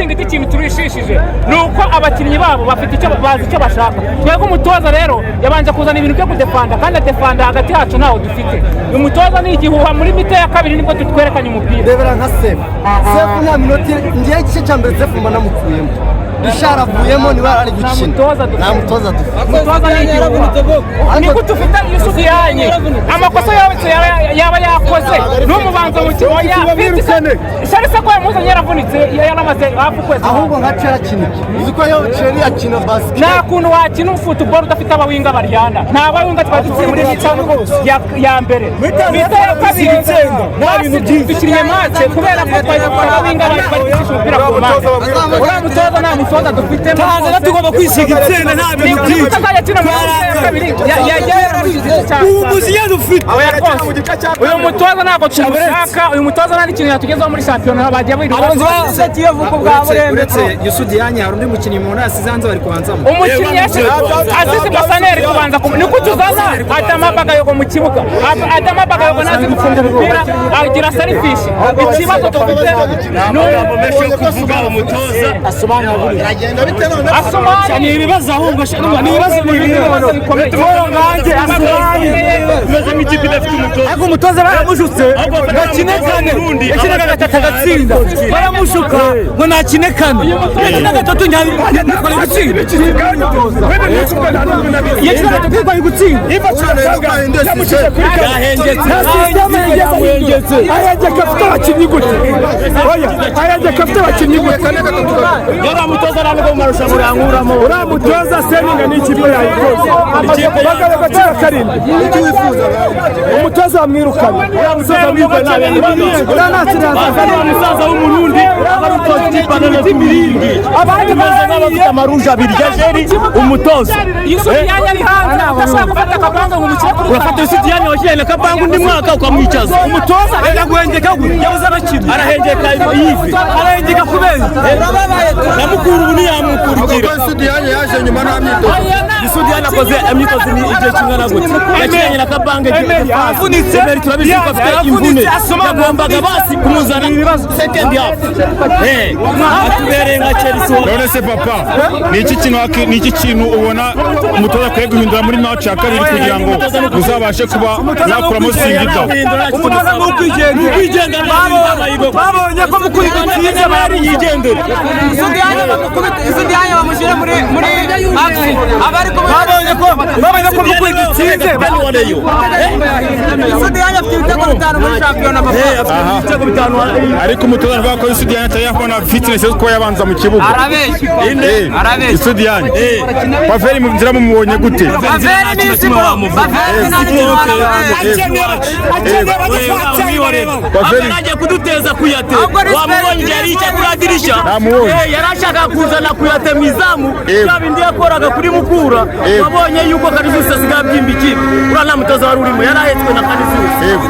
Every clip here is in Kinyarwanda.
Singida ikintu turishishije ni uko abakinnyi babo bafite icyo bazi, icyo bashaka. Twebwe umutoza rero yabanje kuzana ibintu byo kudefanda, kandi adefanda hagati yacu ntawo dufite. Uyu mutoza ni igihuha. Muri mi-temps ya kabiri nibwo tutwerekanye umupira. Rebera nka Sefu. Sefu nta minota, ngewe igice cya mbere Sefu mba namukuyemo, Rishari avuyemo, niba ari gukina. Mutoza dufite. Nta mutoza dufite. Umutoza ni igihuha. Ni gute ufite Yusufu Yanye, amakosa yose yaba yakoze n'umubanza mu kibuga? Sharisa ko yamuzanye yaravunitse, yaramaze hafi ukwezi. Ahubwo nka Cera akina iki? Uzi ko yo Cera akina basket. Nta kuntu wakina football udafite abawinga baryana. Nta bawinga twari dufite muri mi-temps ya mbere. Mi-temps ya kabiri dukinnye match kubera ko twari dufite abawinga bari gucisha umupira ku mpande. Uriya mutoza, nta mutoza dufite. Tanzania tugomba kwisiga insenda, nta bintu byinshi. Azajya akina muri mi-temps ya kabiri yajya yararushize cyane. Ubu muzinya dufite. Oya rwose, uyu mutoza ntabwo tumushaka. Uyu mutoza nta n'ikintu yatugezaho muri shampiyona. Bagiye birirwa. Uretse Yusu Diagne, hari undi mukinnyi umuntu yasize hanze bari kubanzamo? Umukinnyi yashize azize Basaneri kubanza ni kuki uzana Adama Bagayogo mu kibuga? Adama Bagayogo ntazi gufunga umupira, agira selfish. Ikibazo dufite ni Amagambo menshi yo kuvuga umutoza. Biragenda bite none? Asumani. Ni ibibazo ahubwo, ni ibibazo, ni ibibazo bikomeye. Nkanjye Asumani. Tumeze nk'ikipe idafite umutoza. Ariko umutoza baramushutse ngo akine kane, yakina gatatu agatsinda. Baramushuka ngo nakine kane, yakina gatatu ntiyari gutsinda. Yakina gatatu ntiyari gutsinda. Yahengetse. Yahengetse. Ahengeka afite abakinnyi gute? Oya, ahengeka afite abakinnyi gute? Yari umutoza ntabwo mu marushanwa urankuramo. Uriya mutoza Seninga ni ikipe yayikoze Bagayogo akina karindwi. Umutoza bamwirukanye, uriya mutoza bamwirukanye. Uriya nta kintu yazana. Uriya musaza w'Umurundi aba ari utoza ikipe ananiwe. Abandi Tumeze nk'abafite amaruja abiri yari umutoza. Yusufu Yanya ari hanze, udashobora gufata akabanga ngo umukire kuri Urafata Yusufu Diagne washyiranye na Kabangu undi mwaka ukamwicaza. Umutoza reka guhengeka gute? Yabuze abakinnyi. Arahengeka yivi. Arahengeka kubera Namukura ubu ntiyamukurikira. Kuko Sudiyani yaje nyuma, nta myitozo. Yusufu Diagne akoze imyitozo ni igihe kingana gute? Yakinanye na Kabange. Yaravunitse. Emery turabizi ko afite imvune. Yaravunitse, Asumani. Yagombaga basi kumuzana second half. Atubereye nka Chelsea. None se papa, ni iki kintu ubona umutoza akwiye guhindura muri match ya kabiri kugira ngo uzabashe kuba yakuramo Singida? Umutoza ni ukwigendera. Babonye ko mukuri dutsinze bari Yigendera. Isudiyanya bamushyire muri axe abari kumwe. Babonye ko mukuri dutsinze. Isudiyanya afite ibitego bitanu muri shampiyona, papa. Ibitego bitanu. Ariko umutoza avuga ko Yusu Diagne atari yabona fitness yo kuba yabanza mu kibuga. Arabeshya. Arabeshya. Yusu Diagne, Paveri mu nzira mumubonye gute? Baveri ni isibo, Baveri nta n'ikintu. Akeneye abadefenseri bareba. Paveri. Agiye kuduteza Kuyate. Wamubonye igihe yari yicaye kuri adirisha? Namubonye. Yari ashaka kuzana Kuyate mu izamu. Yego. Bya bindi yakoraga kuri Mukura. Yego. Wabonye yuko Kanizuse asigaye abyimba ikipe. Uriya nta mutoza wari urimo, yari ahetswe na Kanizuse. Yego.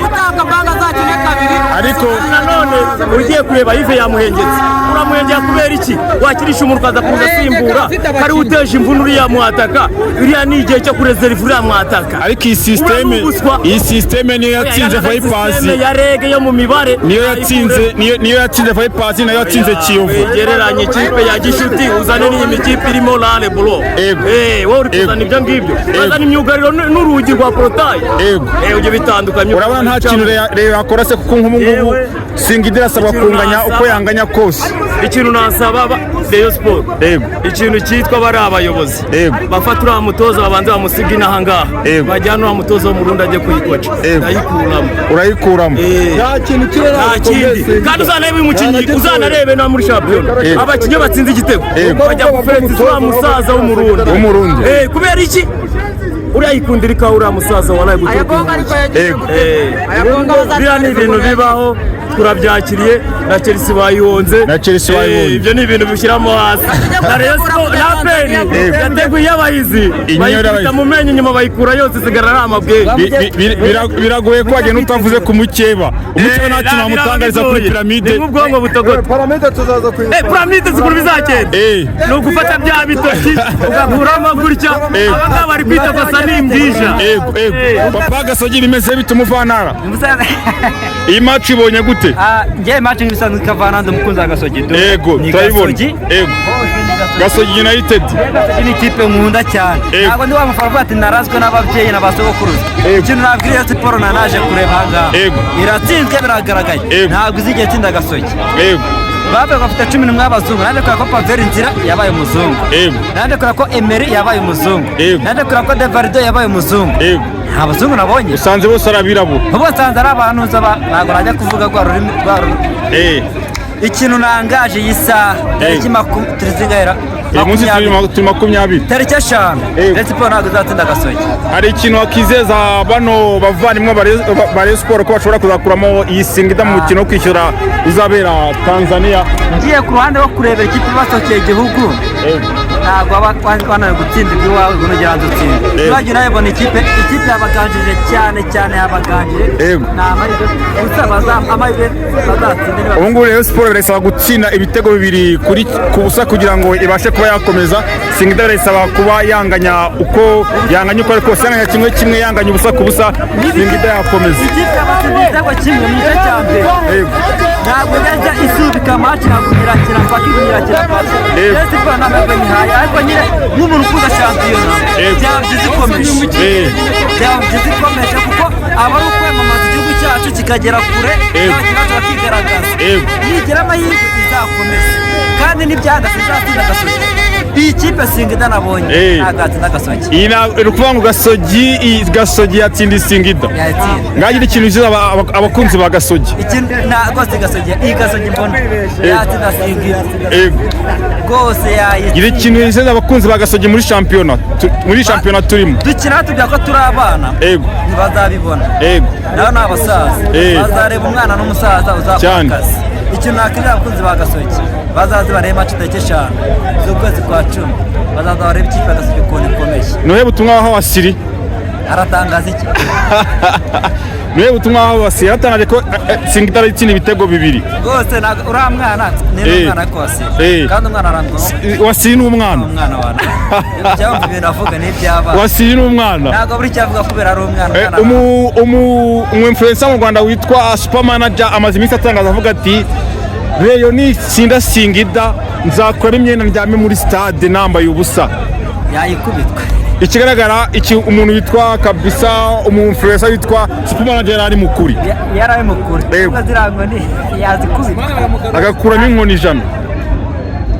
Utaka banga zakine kabiri. Ariko Nanone ugiye kureba, Yves yamuhengetse. Uramuhengera kubera iki? Wakirisha umuntu ukaza kuza asimbura kari uteje imvune uriya mwataka. Uriya ni igihe cyo kurezeriva uriya mwataka. Ariko iyi système iyi système niyo yatsinze Vipers. Système ya rege yo mu mibare. Niyo yatsinze Vipers, nayo yatsinze Kiyovu. Wegereranye ikipe ya gishuti, uzane n'iyi mikipe irimo rale bro. Yego. Wowe uri kuzana ibyo ngibyo, uzana imyugariro n'urugi rwa portail. Yego. Ujye bitandukanye. Urabona nta kintu Rayon yakora se? Kuko nk'ubu ngubu Yewe. Singida irasabwa Ikintu kunganya nasaba- uko yanganya kose. Ikintu nasaba Rayon Sport, Yego. ikintu cyitwa bari abayobozi, Yego. bafata uriya mutoza, babanze bamusiga inaha ngaha. Yego. Bajyana uriya mutoza wo mu Rundi ajye kuyikoca. Yego. Ndayikuramo. Urayikuramo. Nta kintu kirera. Nta kindi. Kandi uzanarebe uyu mukinnyi, uzanarebe no muri shampiyona, Yego. abakinnyi iyo batsinze igitego Yego. bajya guferetiza uriya musaza w'Umurundi. W'Umurundi. Kubera iki? Uriya yikundira ikawa, uriya musaza waraye guturuka. Ayagonga ariko yagize. Yego. Ayagonga. Biriya ni ibintu bibaho, turabyakiriye. Na Chelsea bayihonze. Na Chelsea bayihonze. Ibyo ni ibintu bishyiramo hasi. Na Rayon Sport na APR Yego. yateguye abahizi, Inyo bayikubita y'abahizi. mu menyo inyuma, bayikura yose, isigara ari amabwenge. Biragoye ko wagenda utavuze ku mukeba. Umukeba nta kintu wamutangariza kuri Piramide. Ni nk'ubwonko butogota. Paramede tuzaza kuyi. Piramide zikuru bizagenda. Ni ugufata bya bitoki ugakuramo gutya. Aba ngaba bari kwita gusa ni imbwija. Yego. Papa Gasogi, imeze bite umuvantara? Iyi match ibonye gute? Bite? Njye match nk'ibisanzwe ikavana ndi umukunzi wa Gasogi. Yego, Ni turayibona. Gasogi. Yego. Gasogi United. Gasogi ni ikipe nkunda cyane. Yego. Ntabwo ndi wa mufana uvuga ati narazwe n'ababyeyi na ba sogokuruza. Yego. Ikintu nabwira Rayon Sport nanaje kureba aha ngaha. Yego. Iratsinzwe biragaragaye. Yego. Ntabwo izigera itsinda Gasogi. Yego. Bavuga bafite 11 abazungu. Nanjye kubera ko Pavel Nzira yabaye umuzungu. Yego. Nanjye kubera ko Emery yabaye umuzungu. Yego. Nanjye kubera ko Devardo yabaye umuzungu. Yego. Nta bazungu nabonye. Usanze bose ari abirabura. Ubu nsanze ari abantu ntabwo najya kuvuga rwa rurimi rwa rurimi. Ikintu nangaje iyi saha tariki turizingahera Uyu munsi turi 20. Tariki 5 Yego. Rayon Sport ntabwo izatsinda Gasogi. Hari ikintu wakizeza bano bavandimwe ba Rayon Sport ko bashobora kuzakuramo iyi Singida mu mukino wo kwishyura uzabera Tanzania? Ngiye ku ruhande rwo kurebera ikipe basohokeye igihugu, ntabwo waba wananiwe gutsinda iby'iwawe ngo nugera hanze utsinde. Yego. Nurajya unayibona ikipe yabaganjije cyane cyane yabaganjije. Yego. Ni amahirwe gusa amahirwe bazatsinde niba Ubu ngubu Rayon Sport birayisaba gutsinda ibitego 2 ku busa kugira ngo ibashe kuba yakomeza. Singida birayisaba kuba yanganya uko yanganya uko ari kose, yanganya 1-1, yanganya 0-0, Singida yakomeza. Ikipe yabatsinze igitego kimwe mu gice cya mbere. Yego. Ntabwo yajya isubika match, ntabwo irakira mpaka irakira mpaka. Yego. Rayon Sport nta mahirwe nyihaye, ariko nyine nk'umuntu ukunda shampiyona Yego. byaba byiza ikomeje. Byaba byiza ikomeje kuko aba ari ukwamamaza igihugu cyacu kikagera kure, Yego. n'abakinnyi bacu bakigaragaza. Yego. Nigira amahirwe izakomeza, kandi n'ibyanga izatsinda Gasogi. Iyi kipe Singida nabonye ntabwo yatsinda Gasogi. Iyi ni ukuvuga ngo Gasogi, iyi Gasogi yatsinda Singida. Yatsinda. Ngagira ikintu cyiza abakunzi ba Gasogi. Ikintu na rwose Gasogi, iyi Gasogi mbona yatsinda Singida. Yego. Rwose yayitsinda. Gira ikintu cyiza abakunzi ba Gasogi muri shampiyona muri shampiyona turimo. Dukina tubwira ko turi abana. Yego. Ntibazabibona. Yego. Nabo ni abasaza. Bazareba umwana n'umusaza uzakora Cyane. akazi. Ikintu nakirira abakunzi ba Gasogi, bazaze barebe match tariki 5 z'ukwezi kwa 10, bazaza barebe ikipe ya Gasogi ukuntu ikomeye. Nuhe butumwa waha Wasiri? Aratangaza iki? Nuhe butumwa waha Wasiri? Yaratangaje ko Singida aritsinda ibitego 2. Rwose ntabwo uriya mwana ni umwana ariko Wasiri. Kandi umwana arangwa. Wasiri ni umwana. Umwana wana. Ibyumva ibintu avuga ni iby'abana. Wasiri ni umwana. Ntabwo buri icyo avuga kubera ari umwana. Umu influencer mu Rwanda witwa Super Manager amaze iminsi atangaza avuga ati Rayon nitsinda Singida nzakora imyenda ndyame muri stade nambaye ubusa. Yayikubitwa. Ikigaragara iki umuntu witwa kabisa umu influencer witwa Super Manager yari ari mukuri. Yari ari mukuri. Yego. Ziriya nkoni yazikubitwa. Agakuramo inkoni 100.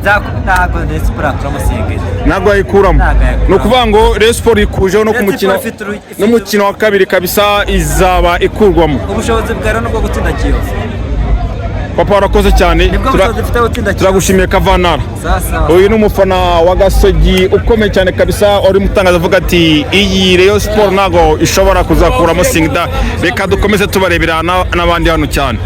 Ntabwo Rayon Sport yakuramo Singida. Ntabwo yayikuramo. Ntabwo yayikuramo. Ni ukuvuga ngo Rayon Sport ikujeho no ku Rayon mukino Sport ifite ifite n'umukino wa kabiri kabisa izaba ikurwamo. Ubushobozi bwa Rayon bwo gutsinda Kiyovu. Papa warakoze cyane. Nibwo bushobozi ifite bwo gutsinda Kiyovu. Turagushimiye Kavanara. Sasa. Uyu ni umufana wa Gasogi ukomeye cyane kabisa, uri mutangaza avuga ati iyi Rayon Sport ntabwo ishobora kuzakuramo Singida. Reka dukomeze tubarebera n'abandi hano cyane.